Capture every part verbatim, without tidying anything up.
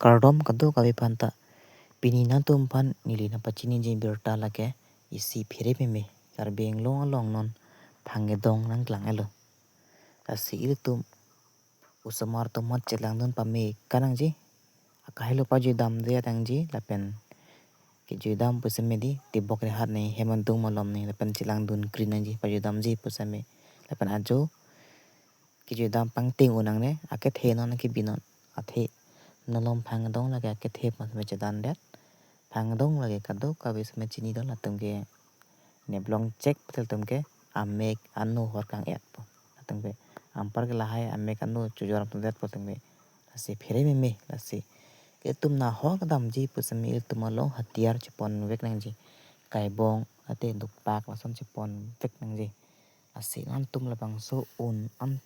Kardom kadokave aphanta. Pini nangtum aphan neli nangpachiniji birta lake isi phere meme Karbi Anglong along non phangedong nangklang-etlo. Lasi ilitum osomar atum aphan chelangdun pame kanangji. Akahelo pajuidamde atangji lapen kejuidam pusitame di tibok rehat ne hem adung malom ne lapen chelangdun kri nangji pajuidamji pusitame. Lapen ajo kejuidam pangting unang ne akethe non kebi non athe nolom phangedong lake akethe pusitame chedandet. Phangedong lake kadokave sitame chinidun latum ke neblong chek pu latum ke amek ano hor kang-etpo. Latum ke anpar ke lahai amek ano chojor atum detpo latum ke. Lasi phere meme lasi. Ilitum nahok damji pusitame ilitum along hatiar cheponvek nangji. Kaibong ate dupak lason cheponvek nangji. Lasi nangtum labangso un an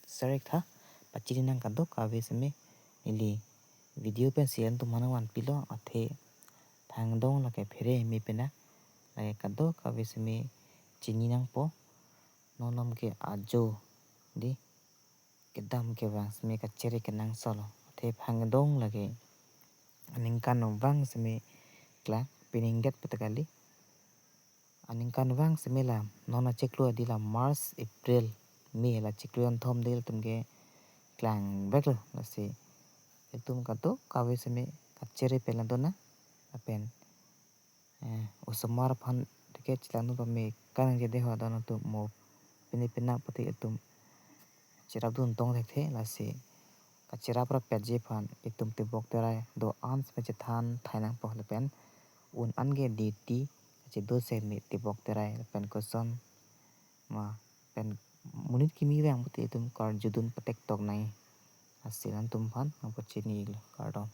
serik tha pachini nang kadokave sitame neli video pensi nangtum aphan nangvanpilo athe phangedong lake phere meme pena lake kadokave sitame chini nangpo. Nolom ke ajo di kedam kevang sitame kachere kenangsotlo. Athe phangedong lake aningkanvang sitame klang, piningdet pu ta kali. Aningkanvang sitame la non achiklo di la March, April, May la chiklo jonthom di latum ke klangveklo. Lasi ilitum kadokave sitame kachere pen langdun nang lapen eh, osomar aphan tike chelangdun pame kanangji dei ho, adon atum mo pini pina pati ilitum cherapdun tong thekthe. Lasi kacherap rapetji aphan itum tibok terai do-an sitame chethan thai nangpo lapen un an ke duty kachedo sitame tibok terai lapen koson ma pen monit kimi vang pati itum karjudun patektok nang. Lasi nangtum aphan nangpachinilo, kardom.